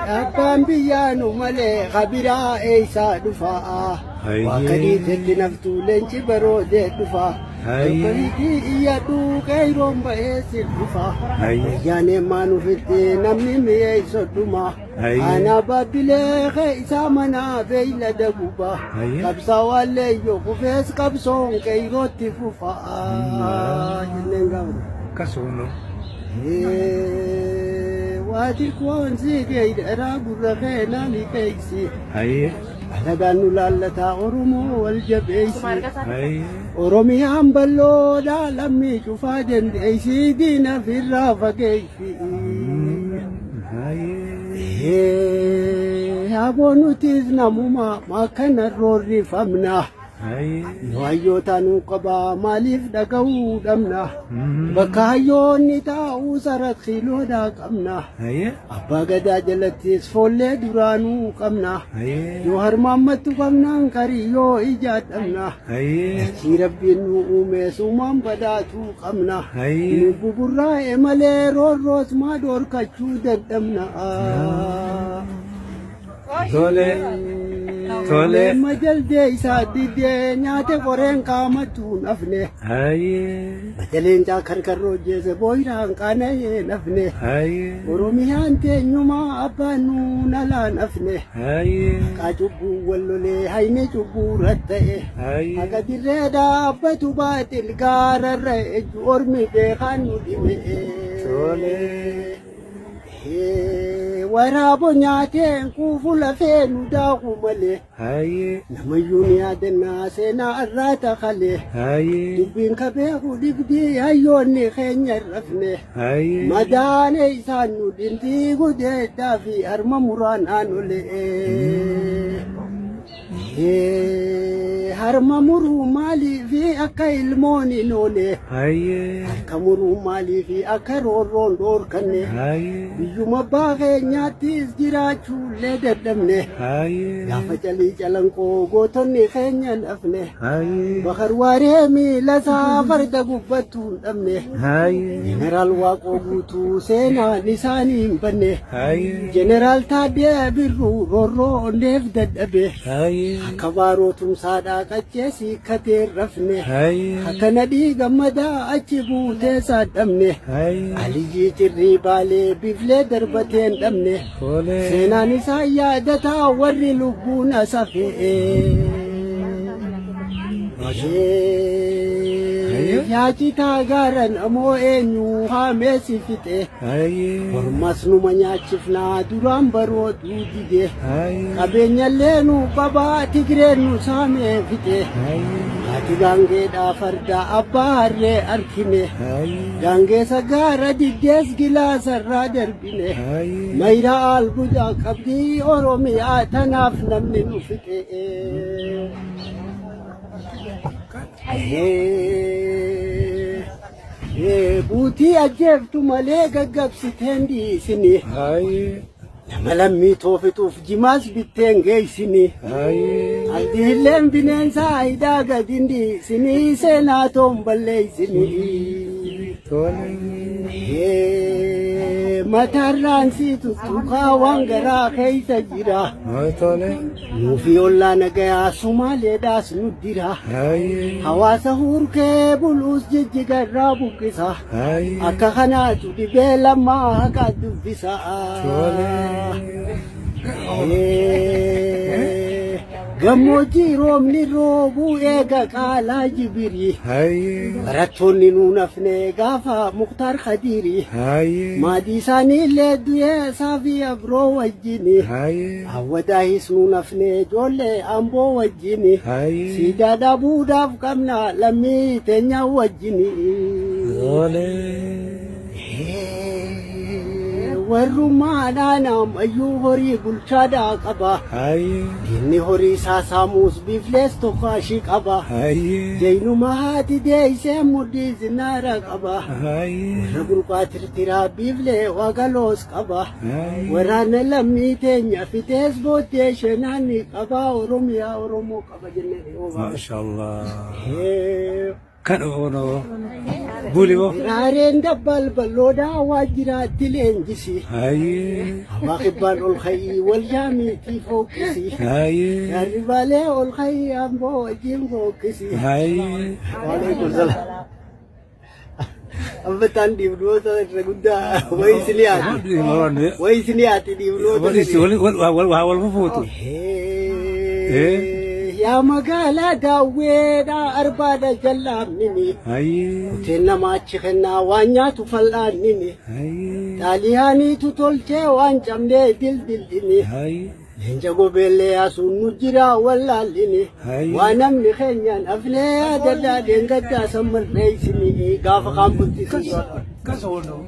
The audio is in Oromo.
Abbaan biyyaa nu malee kabiraa eeysaa dhufa. Waa kadiitetti naftuu leenci baroodee dhufa. Tokkoliitii iyyadhu qeeyroon ba'ee si dhufa. Wayyaaneen maa nufitti namni mi'eeyso dhuma. Aanaa Baabbilee keeysaa manaa beeylada guba. Qabsaawaan leeyyoo kufees qabsoon qeeyrootti fufa. Jenneen gaafata. Akkasuma. Waati koon si geeydaraa gurra kee na liqeeysi. Alagaan nu laallataa Oromoo wal jabeeysi. Oromiyaan bal'oodha lammii cufaa dandeeysi diina firraa fageeysi. Aboo nutis namuma makkana roorrifamna. Nu hayyoota nu qaba maaliif dhaga'uu dhabna? Bakka hayyoonni taa'u sarat kiiloodhaa qabna. Abbaa gadaa jalattis foollee duraanuu qabna. Yoo harmaammattu qabnaan kariyyoo ijaa dhabna. Dachii rabbiin nu uume suumaan badhaatuu qabna. Nu buburraa'e malee roorroos maa dhoorkachuu dadhabna. Tole. Tole. Lama jaltee isaa diddee nyaate qoreen qaamattuu nafne. Mata leencaa karkarroo jeese booyiraan qaana'ee nafne. Oromiyaan teenyumaa abbaan nuun alaa nafne. Haqaa cubbuu wal lolee hayni cubbuu ratta'e. Haqa dirree dhaabbatu baaxil gaararra ejju ormi beekaan nu dhime. Tole. Waraabo nyaateen quufu lafee nu daaku malee. Namayyuu ni yaadannaa seenaa irraa takalee. Dubbiin ka beeku dhibdii hayyoonni keenya hin rafne. Madaane isaan nu dhintii gudeeddaa fi harma muraan aanolee. Harma muruu maaliifi akka ilmoon hin oole? Harka muruu maaliifi akka roorroon dhoorkanne? Biyyuma abbaa keenyaattis jiraachuullee dadhabne. Gaafa calii calanqoo gootonni keenya nafne. Bakar waaree miila isaa farda gubbattuu hin dhabne. Jeneraal Waaqoo Guutuu seenaan isaanii hin banne. Jeneraal Taaddee Birruu roorroo onneef dadhabe. Akka baaroo tumsaadhaa qaccee siikkatee hin rafne. Akka nadhii gammadaa achi buutee isaa dhabne. Aliyyii Cirrii Baalee biflee darbatee hin dhabne. Seenaan isaa yaadataa warri lubbuun as hafe. Yaacitaa gaaran amoo eenyu haamee si fixe. Hormas numa nyaachifnaa duraan barootuu dide. Qabeenyallee nu qabaa Tigreen nu saamee fixe. Haati gaangeedhaa farda abbaa harree arkine. Gaangeessa gaara diddees gilaasarraa darbine. Mayra albuudaa qabdii Oromiyaa tanaaf namni nu fixe. Buutii ajjeeftu malee gaggabsiteen dhiisini. Nama lammii toofituuf jimaas bitteen geessini. Abdiilleen bineensa hidhaa gadi hin dhiisini seenaa toon balleessini. Mataarraan si tuttuqaa waan garaa keessa jira. Nuufi ollaa nagayaa Sumaaleedhaas nu dira. Hawaasa hurkee buluus jijjiga irraa buqqisa. Akka kanaatu dhibee lammaa haqa dubbisa. Gammoojjii roobni roobuu eega qaalaa jibirii. Barattoonni nuun hafne gaafa Muktaar Kadiiri. Maatii isaanii illee du'ee saafii abroo wajjini. Awwadaahis nuun hafne ijoollee amboo wajjini. Siidaa dhabuudhaaf qabna lammii teenya wajjini. Warrummaadhaan ammayyuu horii bulchaadhaa qaba. Diinni horii isaa saamuus biiflees tokkaashii qaba. Jeenuma haati deeysee mudhii zinaara qaba. Warra burqaa tirtiraa biiflee wagaloos qaba. Waraana lammii teenya fitees booddee shenaanni qaba. Oromiyaa Oromoo qaba jennee. Maashaallah. Kan ono. Buli boo. Raareen dabbaal balloodhaa waajjiraatti leenjisi. Hayyee. Abbaa kibbaan ol ka'ii wal jaamiitii fooqqisi. Hayyee. Gaarribaalee ol ka'ii amboo wajjin fooqqisi. Hayyee. Waalaikum salaam. Amma taan dhiibnoota irra guddaa wayi isin yaati. Wayi isin yaati dhiibnoota. Wal wal fufuutu. Yaa magaalaa daawweedhaa arbaadha jallaamnini. Hayyee. Kuteen nama achi kennaa waan nyaatu fal'aannini. Hayyee. Xaaliyaaniitu tolchee waan cabnee dildildini. Hayyee. Leenca gobeellee yaasuun nu jira wallaallini. Hayyee. Waa namni keenyaan hafnee yaadadhaa deengaddaa sammarreessini gaafa kaan bulchisiisu. Kas ono.